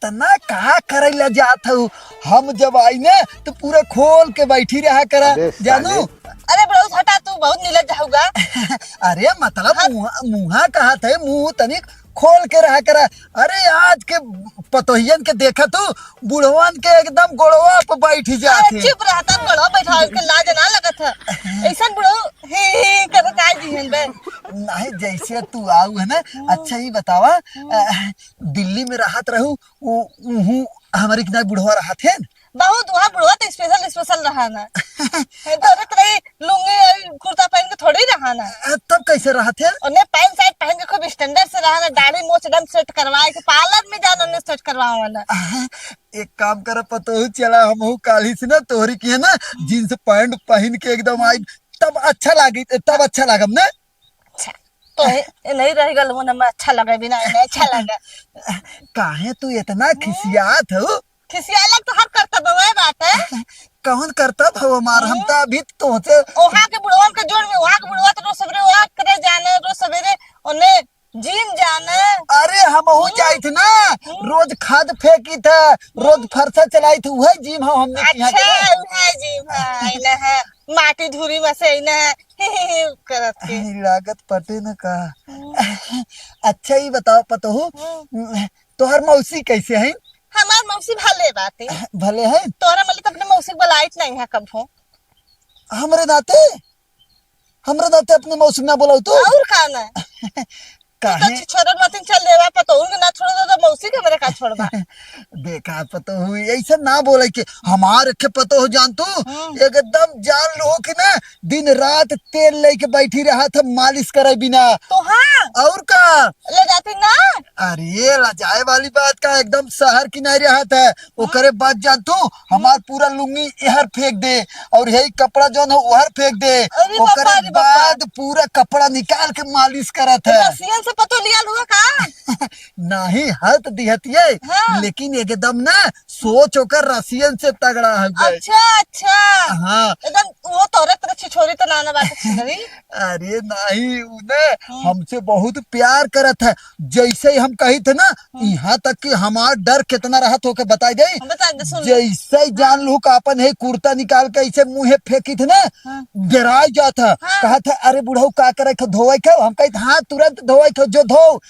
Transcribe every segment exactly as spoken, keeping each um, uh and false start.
इतना का करे ला जात हऊ? हम जब आई ना तो पूरा खोल के बैठी रहा करा, अबे जानू। साले। अरे बुढ़ऊ, हटा, तू बहुत निर्लज्ज हउगा। अरे मतलब, हाँ। मुँहा, मुँहा कहत है, मुँह तनिक खोल के रहा करा। अरे आज के पतोहियन के देखा तू, बुढ़वन के एकदम गोड़वा पे बैठी जात अरे है। चुप रहा, तब गोड़वा बैठा, उनके लाज ना लगत है। ऐसन बुढ़ऊ ही ही कर का जी हन बे। नहीं, जैसे तू आऊ है ना, हम्म। अच्छा ही बतावा, हम्म। अ, दिल्ली में रहत रहू, उ, उहू हमरे किनारे बुढ़वा रहत है। बहुत वहाँ बुढ़वा तो special, special रहा ना। ए, तो अरे तेरे लुंगी और कुर्ता पहन के थोड़ी रहा ना। अ, तब कैसे रहत है? उन्हें pant shirt पहन के खूब standard से रहा ना, दाढ़ी मोछ एकदम set करवाए के, parlour में जाना, उन्हें set करवावा ना। अ, एक काम कर पतोहू, चला हमहू काली से ना तोहरी की है ना jeans pant पहन के एकदम आई, तब अच्छा लागी, तब अच्छा लागम ना। अच्छा, तो ये, ये नहीं रह गल, वो ना अच्छा लगे बिना, ये अच्छा लगे। काहे तू इतना हम्म। खिसियात हो? खिसियाला तो हर करतब वही बात है। कौन करतब हो हमार? हम हम्म। तो अभी तोहसे ओहा के बुढ़वन के जोड़ में, ओहा के बुढ़वा तो रोज सवेरे ओहा करे जाने, रोज सवेरे ओने gym जाने। अरे हमहू हम्म। जाइत ना, हम्म। रोज खाद फेंकित, रोज हम्म। फरसा चलाइत, उहे gym हो हमने किहाँ अच्छा, के। उहे gym है, आइला है, माटी धूरी में से आइला है, करत के। अरे लागत पटे न का। हम्म। अच्छा ही बताओ पतोहू, हम्म। तोहर मौसी कैसे हैं? हमार मौसी भले बाटे। भले हैं? तोरा मतलब अपने मौसी के बुलाइत नहीं है कबो। हमरे नाते, हमरे नाते अपने मौसी ना बुलाऊ तू? और का ना? तू तो काहे? छ-, छोड़न मतिन चल देवा, पतोहू के ना छोड़ दो तो मौसी के हमरे का छोड़बा? देखा पतोहू, ऐसे ना बोले के। हमार एक पतोहू जान तू, हम्म। एकदम जान लो कि ना, दिन रात तेल लेके बैठी रहा था मालिश करे बिना। तो हाँ। और का? ले जाती ना? अरे लजाए वाली बात का, एकदम शहर किनारे हाथ है। ओकरे बाद जान तू, हमार पूरा लुंगी एहर फेंक दे और यही कपड़ा जौन हो ओहर फेंक दे। अरे बाबा, ओकरे अरे बाबा। बाद पूरा कपड़ा निकाल के मालिश करत है। रसियन से पतो लिया हुआ का? नहीं, हत दिहतिये, हाँ। लेकिन एकदम ना सोच ओकर रसियन से तगड़ा हो गए। अच्छा, अच्छा। हाँ। एकदम वो तोरे तरह छिछोरी तो नाना बात छिनरी। अरे नहीं, उ ने हम्म। हमसे बहुत प्यार करत है। जैसे ही हम कही थे ना, हम्म। यहाँ तक कि हमार डर कितना रहत होके बताई दे। हम बता दे, सुन ले। जैसे ही जान लू का अपन है कुर्ता निकाल के ऐसे मुँहे फेंकी थे ना, हाँ। डराई जात है। हाँ। कहा था, "अरे बुढ़ऊ का करे थे, धोवे थे?" हम कही थे, "हाँ, तुरंत धोवे थे, जो धो।"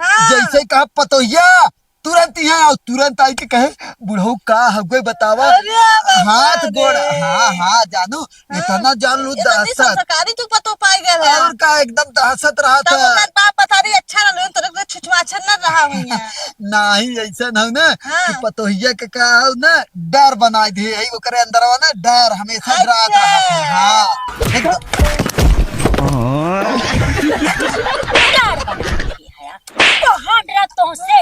हाँ। जैसे ही कहा, "पतोहिया, तुरंत यहाँ आओ।" तुरंत आई के कहे, "बुढ़ऊ का हगवे बतावा?" अरे बाबा हाथ गोड़, रे। हाँ, हाँ, जानू, हाँ। इतना जान लू इतनी दहशत। संस्कारी तू पतो पाई गए है। और का एकदम दहशत रहा तब था। ओकर बाप पता नहीं अच्छा ना लोग तोरे के छुछुआछन ना रहा हुई है। नहीं, ऐसा ना हो ना हाँ। कि पतोहिया के का हो ना, डर बनाई दे, यही ओकरे अंदरवा ना डर हमेशा अच्छा। डरात रहा था। हाँ। एकदम। डर बनाई दे है। तो हम डरा तोहसे,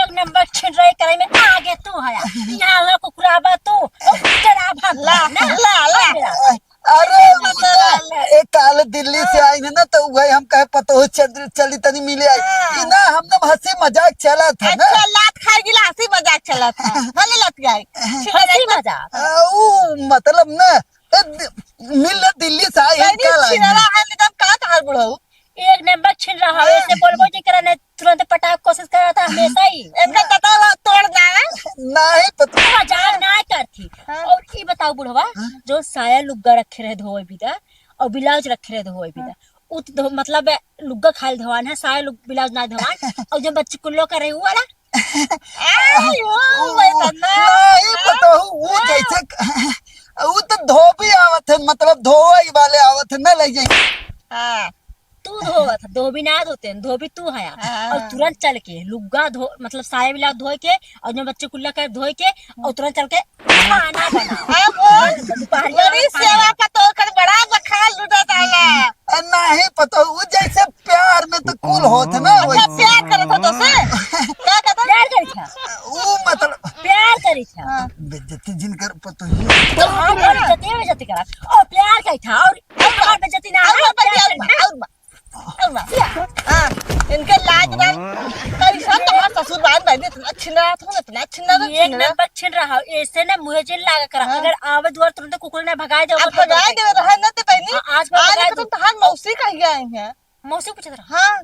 एक नंबर छिनराई करे में आगे तू हया। यहाँ हुआ कुकुराबा तू, ओ, डराब हम ला, ना। ला, ला। हम डराब। अरे, ला, ला, ला। ए, काल दिल्ली से हाँ। आई ना, तो वही हम कहे पतोह चल, चली तनी मिले आई। हाँ। कि ना, हमने हंसी मजाक चला था ना। अच्छा, लात खाई गिला, हंसी मजाक चला था। भले लत गई। हंसी मजाक। आ, ऊ, मतलब ना, ए, दि-, मिल ले दिल्ली से आई, हम बहनी, काल आई छिनरा ना। है, निजाम का तहार बुढ़ऊ? एक नंबर छिनरा है, हाँ। ऐसे बोलबो जी करा, नहीं तुरंत पटाक कोशिश करा था हमेशा ही। इनका पता हुआ तोड़ ना। नहीं पता। मजाक ना करती। हाँ। और ई बताओ बुढ़वा, हाँ। जो साया लुग्गा रखे रहे धोए बिदा और ब्लाउज रखे रहे धोए बिदा, हाँ। उ तो धो-, मतलब लुग्गा खाली धोवान है, साया लुग-, ब्लाउज ना धोवान। और जो बच्ची कुल्लो कर रही वो वाला, आई, वो, वो, वो इतना। नहीं पता हूँ, वो हाँ। जैसे क-, वो तो धोबी आवत है, मतलब धोवई वाले आवत है, ना ले जाई। हाँ। तू धोवत है, धोबी ना धोते हैं, धोबी तू है। हाँ। और तुरंत चल के लुग्गा धो, मतलब साया ब्लाउज धोए के, और जो बच्ची कुल्ला कर धोए के, और तुरंत चल के खाना बनाओ। हाँ, वो दोपहरिया बड़ी वाला खाना। सेवा पतोह कर बड़ा बखान लुटत आला। अ, नाही पतोह, उ जैसे प्यार में तो कुल होत ना, अच्छा, वैसे। प्यार करत हो तो से? का कहता? प्यार करी था। उ मतलब प्यार करी था। हाँ। बेइज्जती जिन कर पतोह। तो हाँ, बेइज्जती, बेइज्जती करा। ओ, प्यार करी था और हमार बेइज्जती ना और है, मत प्यार बतिया, करी था। और मत। और ना। हाँ, इनके लाज ना। कैसन तोहार ससुर बान बहन इतना छिनरा था, इतना छिनरा था, एक छिनरा। नंबर छिनरा हो, ऐसे ना मुँहे जेल लागा करा। हाँ। अगर आवे दुआर तुरंत कुकुर ने भगाए दे, अब भगाए दे रहा ना ते बहनी। हाँ, आज भगाए आज दे। तुम तोहार मौसी कहिया आई हैं? मौसी पूछत रहा। हाँ।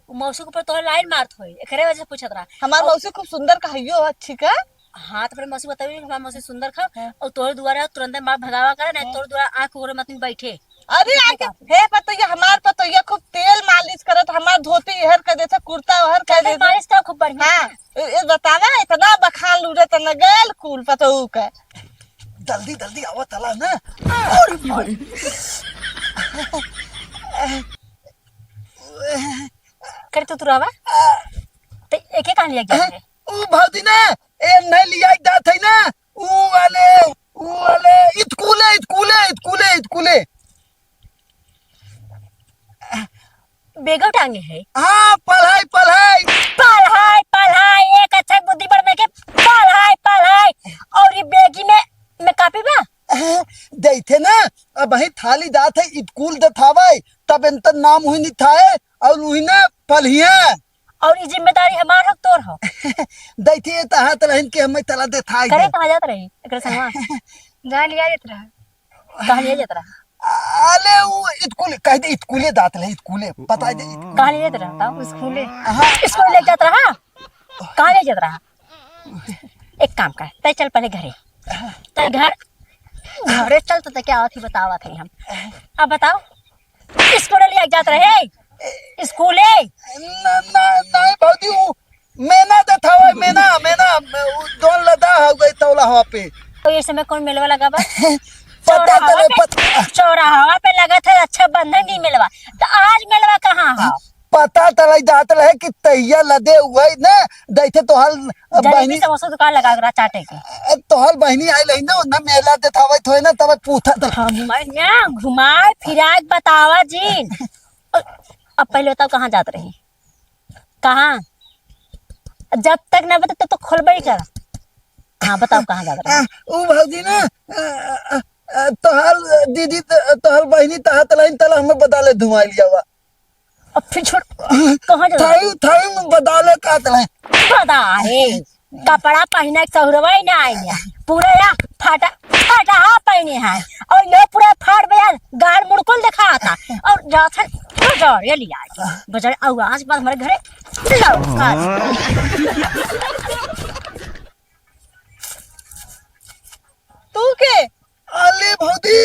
उ मौसी के ऊपर तोहरे लाइन मारत होई, एकरे वजह से पूछत रहा। हमार और मौसी खूब सुंदर का हइयो, अच्छी का। हाँ, तो फिर मौसी बतावी, हमार मौसी सुंदर का। हाँ। और तोहरे दुआरा तुरंते मार भगावा करे, नहीं हाँ। तोहरे दुआरा आँख ओरे मत में बैठे। अरे, आके, हे पतोहिया, हमार पतोहिया खूब तेल मालिश करत, हमार धोती एहर कर देत, कुर्ता ओहर कर तेल देत। मालिश तो खूब बढ़िया। हाँ, ए, ए, बतावा, इतना बखान लूरे त न गैल कुल पतोहू का। जल्दी, जल्दी आवा, चला ना। अरे भाई। करे तो तुरावा? आ। ते एके कहाँ लिया गया है? ऊ भौजी ना, ए नहीं लिया जात है ना, ऊ वाले, ऊ वाले, इतकुले, इतकुले, इतकुले, इतकुले। बेगो टांगे है? हाँ, पढ़ाई, पढ़ाई। पढ़ाई, पढ़ाई, एक अच्छा बुद्धि बढ़ में के पढ़ाई, पढ़ाई। और ये बेगी में, में कापी बा? हाँ, जैसे ना, अब वही थाली जात है, इतकुल दे थावे, तब इनता नाम हुई नहीं थाए, और वही ना पढ़िया। और ये जिम्मेदारी हमार हो, तोर हो? दैती ये तहा तलहिन के हमें तला दे थाई करे दे। कहाँ जात रही? एकरे संगवा? जहाँ लिया जात रहा। कहाँ लिया जात रहा? अले वो इतकुले, कह दे इतकुले दात ले, इतकुले, बता दे इतकुले। कहाँ लिया जात रहा? तब स्कूले। हाँ। स्कूल ले जात रहा? कहाँ ले जात रहा? एक काम कर, तै चल पहले घरे। तै घर, घरे चल तो तै क्या आवत ही बतावत है हम। अब बताओ, स्कूल लिया जात रहे? स्कूले? ना, ना, नहीं भौजी, वो मेना देत हवे, मेना, मेना, उ जौन लदा हो गई तौला हवा पे। तो ये समय कौन मेलवा लगा बा? पता चौराहा तले, पे, पता चौराहा पे लगत है रक्षाबंधन की मेलवा। तो आज मेलवा कहाँ है? पता तले जात रहे कि तैया लदे हुए ना, दैथे तो हाल जलेबी बहनी समोसा दुकान लगा के रहा चाटे के। तोहर बहिनी आइल है ना, ना मेला देखावत होए ना, तब पूछा था। हम ना घुमाए फिराए बतावा जिन। अब पहले बताओ कहाँ जात रही? कहाँ? जब तक ना बता तब तक खोलबे ही करा। हाँ, बताओ कहाँ जात रही? आ, ऊ भौजी ना, आ, आ, आ, तोहर दीदी, त-, तोहर बहिनी तहात लाइन तला हमें बता ले धुआई लिया हुआ। अब फिर छोड़, कहाँ जा? थाई, थाई में बदाले का तले। बदाले, कपड़ा पहिना के सहुरवा ही ना आइया। पूरा या फाटा, फाटा हा पहिने है। और ये पूरा फाड़ बजार, गाल मुड़कुल दिखाता। और जात है, बजारे लिया के। बजारे, और आज बाद हमारे घरे लौट आ। तू के? अले भौजी,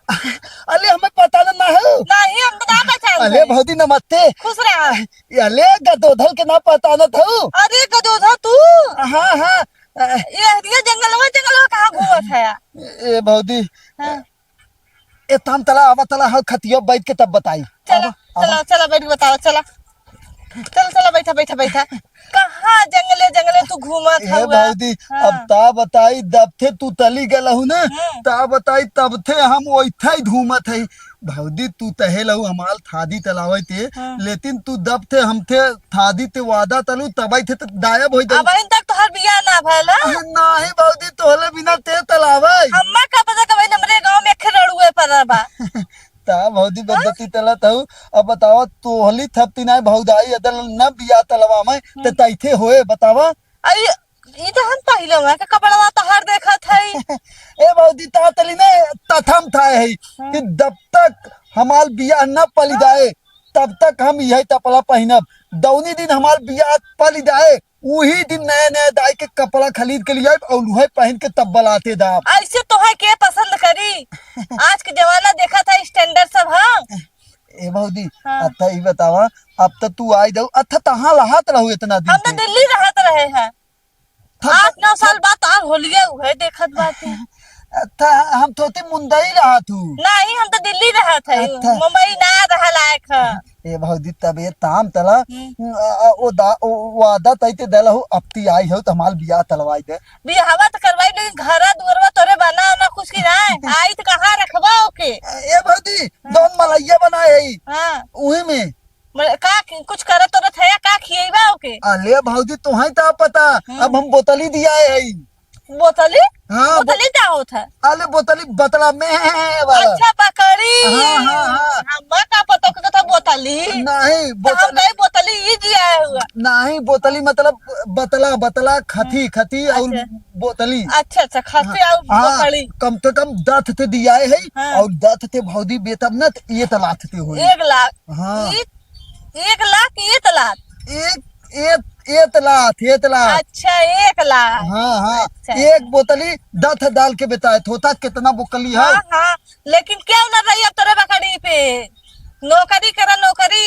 अले हमें पहचानत ना हो। नहीं, हम तो ना पहचानत अले है। भौजी नमस्ते। खुश रहा। अले गदोधल के ना पहचानत हो। अरे गदोधल तू? हाँ, हाँ। ये हरिया जंगलवा, जंगलवा कहाँ घूमत है? ए भौजी। हाँ। ए ताम तला, आवा तला, हाँ, खतिया बैठ के तब बताई। चला, आवा, आवा। चला, चला, बैठ के बताओ, चला। चल, चल, बैठा, बैठा, बैठा। कहाँ जंगले, जंगले तू घूमत हे हउआ? भौजी, हाँ। अब ता बताई, दबथे तू तली गलहु ना, हम्म। ता बताई, तबथे हम ओइथा ही घूमत हई। भौजी, तू तहे लहु हमाल थादी तलावे ते, हाँ। लेकिन तू दबथे हमथे थादी ते वादा तलू, तबई थे त गायब होई जाऊ। अबहिन तक तोहर बियाह ना भयल, हाँ? अरे नाही भौजी, तोहले बिना ते तलावे। हम्मा का पता कबहिन हमरे गाँव में एक रड़ुए पर बा। ता भौजी हाँ? बेइज्जती तलत हऊ। अब बतावा, तोहली थपती नाय भौजाई अदल न बिया तलवा में, ते हम्म। तैथे होए बतावा। अरे, ई तो हम पहिले वहाँ के कपड़वा तोहार देखत हई। ए भौजी, ता तली ने तथम था है हम्म। कि जब तक हमार बियाह न पली जाए, तब तक हम यही तपला पहिनब। दौनी दिन हमार बियाह पली जाए, उही दिन नया नया दाई के कपड़ा खरीद के लियाइब और उहे पहिन के तब बलाते दाब। ऐसे तोहे के पसंद करी? आज के जमाना देखत है standard सब, हाँ। ए भौजी, हाँ। अच्छा ई बतावा, अब त तू आई जाऊ, अच्छा तहाँ रहत रहू इतना दिन हम तो से? दिल्ली रहत रहे हैं। था आठ नौ साल बाद तार होलिया उहे देखत बाटे। अच्छा, हम तो ते मुंदई रहत हूँ। नहीं, हम तो दिल्ली रहत है, अच्छा। मुंबई ना रह लायक है। ए भौजी, तब ये ताम तला, हम्म। अ, अ, ओ दा-, ओ, ओ आदत आई ते दला हो, अब ती आई हो तो हमार बियाह तलवाई दे। बियाहवा तो करवाई, लेकिन घरा दुआरवा तोरे बना ना कुछ की ना, आई तो कहाँ रखबा ओके? ए भौजी, हाँ। जौन मलैया बनाए है, हाँ। उही में। मले-, का कि-, कुछ करत उरत है या का खियैबा ओके? अले भौजी, तोहई ता पता, हम्म। अब हम बोतली दिया है। बोतली? हाँ, बो-, बोतली का होत है? अले बोतली बतला में है वाला। अच्छा, बकरी। हाँ, हाँ, हाँ। हम्मा का पता के तो बोतली। नहीं, तो हम बोतली। कहे बोतली ई दिया है हुआ। नहीं, बोतली मतलब बतला, बतला, खती, हम्म। खती और अच्छा। बोतली। अच्छा, अच्छा, खती हाँ, और हाँ, बकरी। कम से कम दस थे दिया है हाँ। और दस थे भौजी बेतब न त ये तलाश थे होई। एक लाख। हाँ। ई एक लाख, एक लाख? एक, एक, एक लाख, एक लाख। अच्छा, एक लाख। हाँ, हाँ। अच्छा। एक बोतली दस डाल के बेचाए थोथा, कितना बोकली है? हाँ, हाँ। लेकिन क्यों ना रही अब तोरे बकरी पे? नौकरी करा, नौकरी।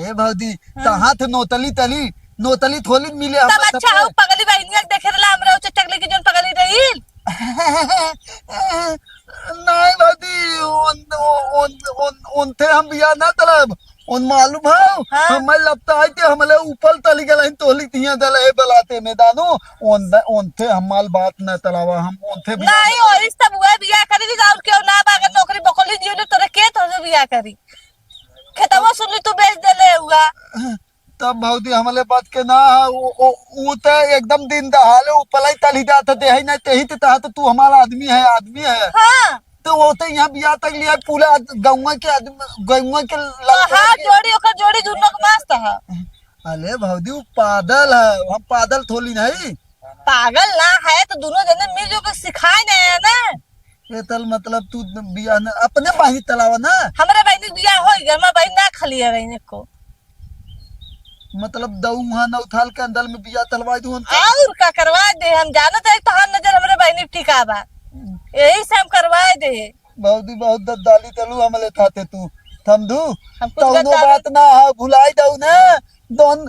ए भौजी, हाँ। तहाँ तो नोतली तली, नोतली थोली मिले तब। अच्छा हो, पगली बहिनिया के देखे रहला, हमरा उचे चकली की जोन पगली रही। नहीं भौजी, उन, उन, उन, उनते हम बियाह ना तलब। उन मालूम है, हाँ। हमें लगता है कि हमले ऊपर तली गल हैं, तोली तिया दल है बलाते में दानो। उन, उनते हमाल बात न तलावा, हम उनते बियाह नहीं, ना और इस तब हुआ बियाह करी, और क्यों ना, अगर नौकरी बकली जीव ने तोरे के तो बियाह करी। खेतवा सुनी तू बेच देले हुआ। तब भौजी हमले बात के ना, वो, वो, वो तो एकदम दिन दहाड़े ऊपर ही तली जात है, देही नहीं, तेही ते तहा तो तू हमारा आदमी है, आदमी है। हाँ। तो वो तो यहाँ बियाह तक लिया, पूरा गौवा के आदमी, गौवा के लड़का हाँ, के जोड़ी, ओकर जोड़ी दुनो के मस्त है। अरे भौजी, वो पागल है, हम पागल थोड़ी नहीं। पागल ना है तो दोनों जने मिलजुल के सिखाए नहीं है ना। ये तल मतलब तू बियाह न, अपने बहिनी तलावा ना? हमरे बहिनी के बियाह होई गए, हमार बहिन ना खली है बहिनी को। मतलब दऊ वहाँ नौ थाल के अंदर में बियाह तलवाई दू उनका? और का करवा दे, हम जानत है तोहार नजर हमरे बहिनी पे टिका बा, यही से हम करवा दे। बहुत ही बहुत दद्दाली तलू हमले थाते तू, समझू? हम कुछ तौनो गद्दारी बात ना है, भुलाई दऊ ना। दोन,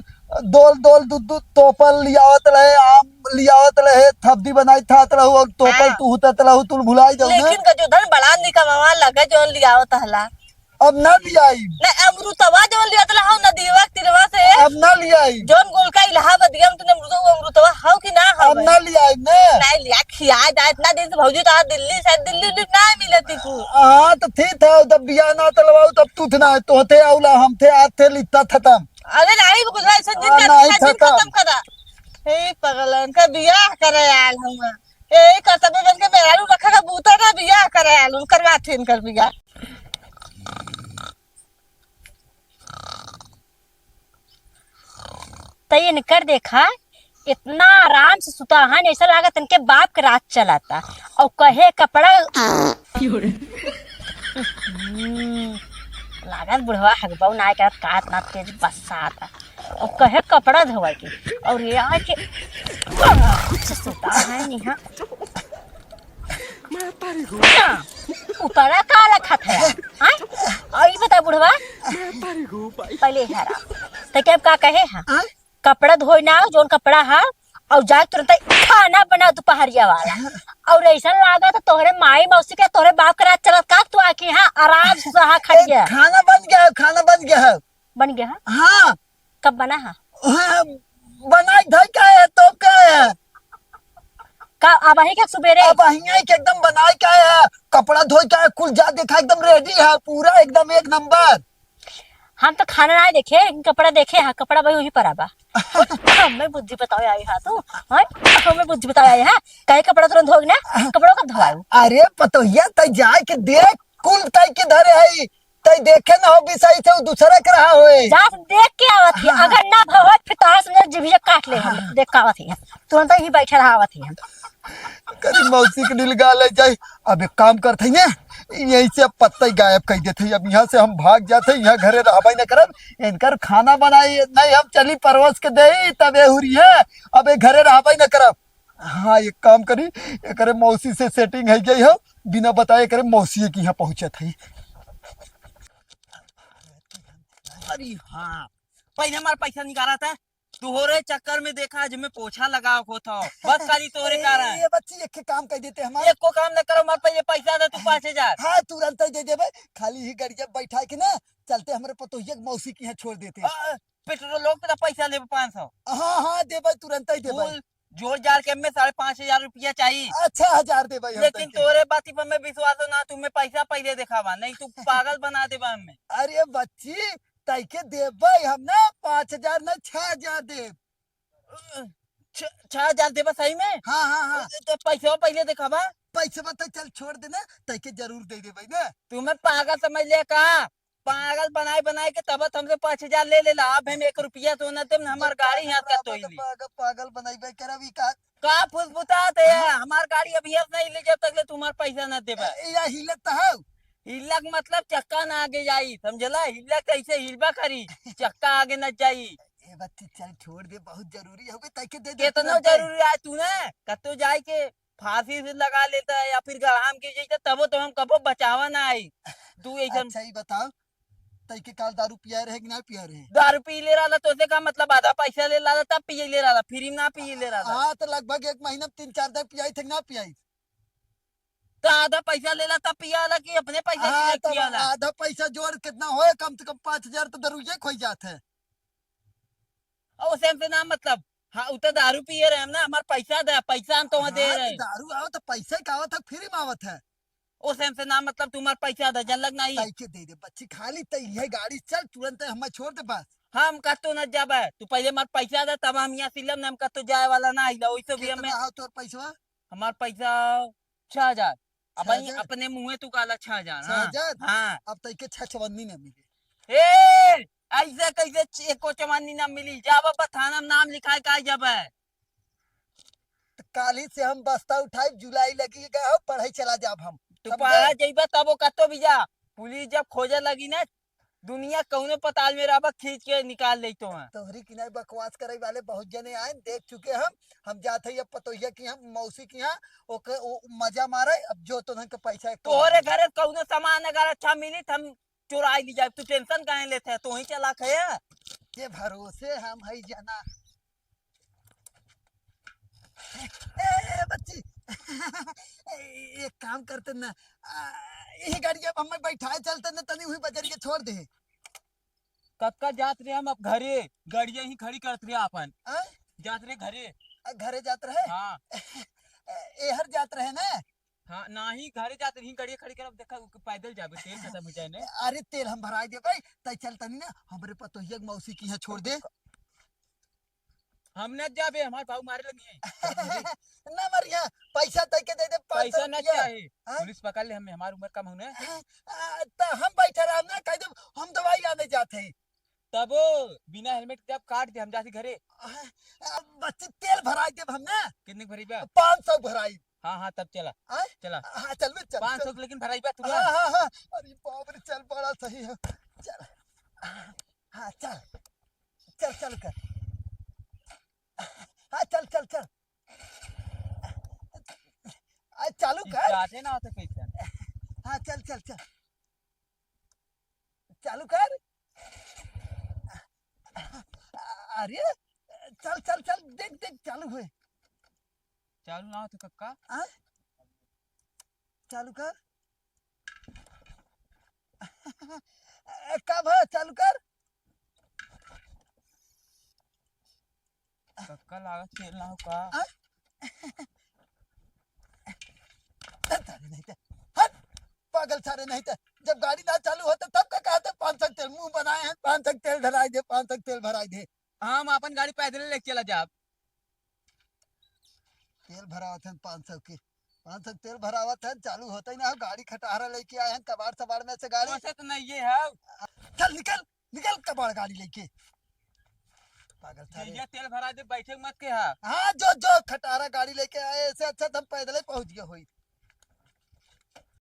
दोल, दोल, दू, दू तोपल लियावत रहे, आम लियावत रहे, थब्दी बनाई थात रहू और तोपल हाँ। तू हुतत रहू, तू भुलाई जाऊ ना। लेकिन गजोधन बड़ा निकमावा लगे, जौन लियावत हला। अब ना लियाई। ना, अमरुतवा जौन लियावत हला, हौ नदीवा के तीरवा से। अब ना लियाई। जौन गोलका इलाहाबादिया में तूने अमरुतवा, वो अमरुतवा हौ कि ना हौ अब भाई? ना लियाई ना। नहीं लिया, खिया जाए, इतना दिन से भौजी तो आज दिल्ली से, दिल्ली, दिल्ली ना मिलती तू। हाँ, तो ठीक था, जब बियाह ना तलवाऊ, तब तू थे ना, तो थे औला, हम थे, आज थे लिखता खत्म। अरे नाही, कुछ ऐसे जिन आ, कर, नाही, जिन खत्म। खत्म करा। हे पगलन का बियाह करे आयल हुआ। ए, करतबे बन के मेहरारू रखा का बूता ना बियाह करे आयल हुआ, करवा थे इनकर बियाह। त इनकर देखा, इतना आराम से सुता है, ऐसा लागत इनके बाप के राज चलाता। और कहे कपड़ा हम्म, लागत बुढ़वा हगबऊ नाय करत का इतना तेज बसात। और कहे कपड़ा धोवे के। और ये आके कुछ सुता है नहीं, हाँ। हाँ, ऊपरा का लखत है, हाँ? और ये बता बुढ़वा, पहले हरा, तो क्या का कहे है? हाँ? कपड़ा धोई ना, जौन कपड़ा है, और जाके तुरंत खाना बना दोपहरिया वाला। और ऐसा लागा तो तोहरे माई मौसी के, तोहरे बाप के राज चलत का, तू आके यहाँ आराम से सहा खड़ी ए, है। खाना बन गया है, खाना बन गया है। बन गया है? हाँ। कब बना है? हाँ, बनाई धई का है, तो का है? का अब वही के सुबेरे? अब वही के एकदम बनाई का है, कपड़ा धोई का है, कुल जा देखा एकदम ready है, पूरा एकदम एक नंबर। हम तो खाना ना देखे, लेकिन कपड़ा देखे, हाँ, कपड़ा भाई वहीं पर आबा। हमें बुद्धि बतावे आई हा तू, हाँ? हमें बुद्धि बतावे आई हा, काहे कपड़ा तुरंत धोग ना, कपड़ों का धोआऊ। अरे पतोहिया, तै जाए के देख, कुल तै के धरे है, तै देखे ना हो, बिसाई से उ दूसरा के रहा होए। जा देख के आवत ही, हाँ। अगर ना भवा, फिर तोहार समझ जिभिया काट ले हम, हाँ। देख के आवत ही हम, तुरंत ही बैठे रहा आवत ही हम। करी मौसी के नील गाल ले जाई। अब एक काम करत है ने, यहीं से अब पत्ता ही गायब कर देते हैं। अब यहाँ से हम भाग जाते हैं, यहाँ घरे रहबे न करब। इनकर खाना बनाई नहीं, हम चली परोस के दे, तबे हुरी है। अब ये घरे रहबे न करब। हाँ, एक काम करी, एकरे मौसी से setting है गई हो, बिना बताए एकरे मौसी के यहाँ पहुँचत है। अरे हाँ, पहले हमारा पैसा निकाला था। तोहरे चक्कर में देखा, आज मैं पोछा लगावत होत हूँ। बस खाली तोहरे ए, कारण। ये बच्ची, एक काम कर देते हमारे। एको काम न करो, हमारे पहले पैसा दे तू पाँच हजार। हाँ, तुरंत ही दे देबे। खाली ही गड़िया बैठा के ना, चलते हमरे पतोहिया के मौसी के यहाँ छोड़ देते। आ, पेट्रोल लोग तेरा पैसा लेबे पाँच सौ। हाँ, हाँ, देबे, तुरंत ही देबे। फुल जोड़ जाड़ के हमें साढ़े पाँच हजार रुपया चाहिए। अच्छा, हजार देबे हम लेकिन तैके। तोरे बाती पर मैं विश्वास हो ना, तुम्हें पैसा पहले दिखावा, नहीं तू पागल बना देबा हमें। अरे बच्ची, तैके देबे हम ना पाँच हजार ना, छह हजार देब। छ-, छह हजार देबा सही में? हाँ, हाँ, हाँ। तो पैसा पहले दिखावा। पैसा तो चल छोड़ देना, तैके जरूर दे देबे ना। तुम्हें पागल समझ ले का? पागल बनाए बनाए के तब हमसे पाँच हजार ले लेला। अब हम एक रुपया सोना देम ना, हमार गाड़ी यहाँ का तोई ली। पागल, पागल बनाई बे करब ई का? का फुसफुसात है? हाँ। हमार गाड़ी अभी अब नहीं ले जब तक ले तुम्हार पैसा ना देबा। ए, या हिलत तो हौ। हिलक मतलब चक्का ना आगे जाई, समझला? हिलक कैसे हिलबा करी, चक्का आगे न जाई। ए बच्ची, चल छोड़ दे, बहुत जरूरी हवे, तैके दे दे केतना तुरंते। जरूरी है तू ना, कतो जाए के फांसी से लगा लेता है या फिर गड़ाम के जैसे, तबो तो हम कबो बचावा ना आई। तू ऐसन अच्छा ही बताओ, तैके काल दारू पिया रहे कि ना पिया रहे? दारू पी ले रहा, तो से का मतलब? आधा पैसा ले रहा, तब पिए ले रहा, फ्री में ना पिए ले रहा। हाँ, तो लगभग एक महीना में तीन चार दारू पियाई थे कि ना पियाई? तो आधा पैसा लेला तब पियाला कि अपने पैसा हाँ, लेके तब पियाला? आधा पैसा जोड़ कितना होए, कम से कम पाँच हजार तो दरुइये खोई जात है। और उसे हमसे ना मतलब, हाँ, उ तो दारू पिए रहे हम ना, हमार पैसा दे, पैसा हम तो हाँ, दे तो रहे। दारू आओ तो पैसा का आवत है, फ्री में आवत है। उसे हमसे ना मतलब, तुम्हार पैसा दे, जन लग नहीं। तैके दे दे बच्ची, खाली तै ये गाड़ी चल, तुरंत हमें छोड़ दे बस। हम कतो न जाबे, तू पहले हमार पैसा दे, तब हम यहाँ सिलम ना, हम कतो जाए वाला ना आइला, वैसे भी हमें कितना हो तोर पैसवा? हमार पैसा छह हजार। अब छह भाई हजार? अपने मुँहे तू काला छह हजार, छह हाँ? हजार? हाँ। अब तैके छह चवन्नी ना मिले। ए, ऐसे कैसे छ-, एको चवन्नी ना मिली? जाब अब थाना में नाम लिखाए का जाबे? तो काली से हम बस्ता उठाई, जुलाई लगी गए हो, पढ़ाई चला जाब हम। तू समझे? पढ़ा जइबा तब वो कतो भी जा, पुलिस जब खोजे लगी ना, दुनिया कौनो पताल में रहबा, खींच के निकाल लेई तो हैं। तोहरी किनारे बकवास करे वाले बहुत जने आए, देख चुके हम। हम जात हई अब पतोहिया की यहाँ, मौसी की यहाँ, ओके, ओ, मजा मारे। अब जो तो ढंग के पैसा एक तोहरे घरे कौनो सामान अगर अच्छा मिली तो हम चुराई ली जाए। तू टेंशन काहे लेते है? तू ही चला खे। के भरोसे हम हई जना। ए, ए, बच्ची, ए, एक काम करते ना, आ, यही गाड़िया में हमें बैठाए चलते ना, तनी हुई बजरिया छोड़ दे। कतका जात रहे हम अब घरे, गाड़िया ही खड़ी करत रहे आपन। आ? जात रहे घरे। आ, घरे जात रहे? हाँ। ए, एहर जात रहे ना? हाँ, नाही घरे जात रहे, ही गाड़िया खड़ी करब, देखा उ पैदल जाबे, तेल खत्म हो जाए ने। अरे तेल हम भराई दे भाई, तै चल तनी ना, हमरे पतोहिया के मौसी की यहाँ छोड़ दे। हम न जाबे, हमार बाबू मारे लगी है। ना मरिया, पैसा तै के दे दे, पाँच सौ पैसा न रुपया। चाहे, हाँ? पुलिस पकड़ ले हमें, हमार उम्र कम हो ना। हाँ, आ, त हम बैठे रहब ना, कह दे हम दवाई लाने जात हई। तबो बिना हेलमेट के जब काट दे, हम जाती घरे। आ, आ, बच्ची तेल भराई देब हम ना। कितने के भराई बा? पाँच सौ भराई। हाँ, हाँ, तब चला। आय? चला। हाँ, चल बे, चल, पाँच सौ चल। के लेकिन भराई बा तू हाँ, ना। हाँ, हाँ। अरे बाप रे, चल बड़ा सही है। चल। हाँ, चल। चल, चल कर। हाँ, चल, चल, चल। आ, चालू ई कर। चाहते ना होते कैसे? हाँ, चल, चल, चल। चालू कर। अरे, चल, चल, चल, देख, देख, चालू होए। चालू ना होते कक्का। आ? चालू कर। का भा, चालू कर। कक्का लागत तेल ना हो का? आ? सारे नहीं थे। हट, पागल सारे नहीं थे। जब गाड़ी ना चालू होता तब का कहते पाँच सौ तेल, मुंह बनाए हैं, पाँच सौ तेल भराई दे, पाँच सौ तेल भराई दे। हम अपन गाड़ी पैदल लेके चला जाब। तेल भरावत हैं पाँच सौ के, पाँच सौ तेल भरावत हैं, चालू होता ही ना हो, गाड़ी खटारा लेके आए हैं, कबाड़ सबाड़ में से गाड़ी। वैसे तो नहीं ये है। चल निकल, निकल कबाड़ गाड़ी लेके। पागल सारे। जइया तेल भरा दे, बैठे मत के हा। हाँ, जो, जो, खटारा गाड़ी लेके आए, ऐसे अच्छा तो हम पैदल ही पहुंच गए होई।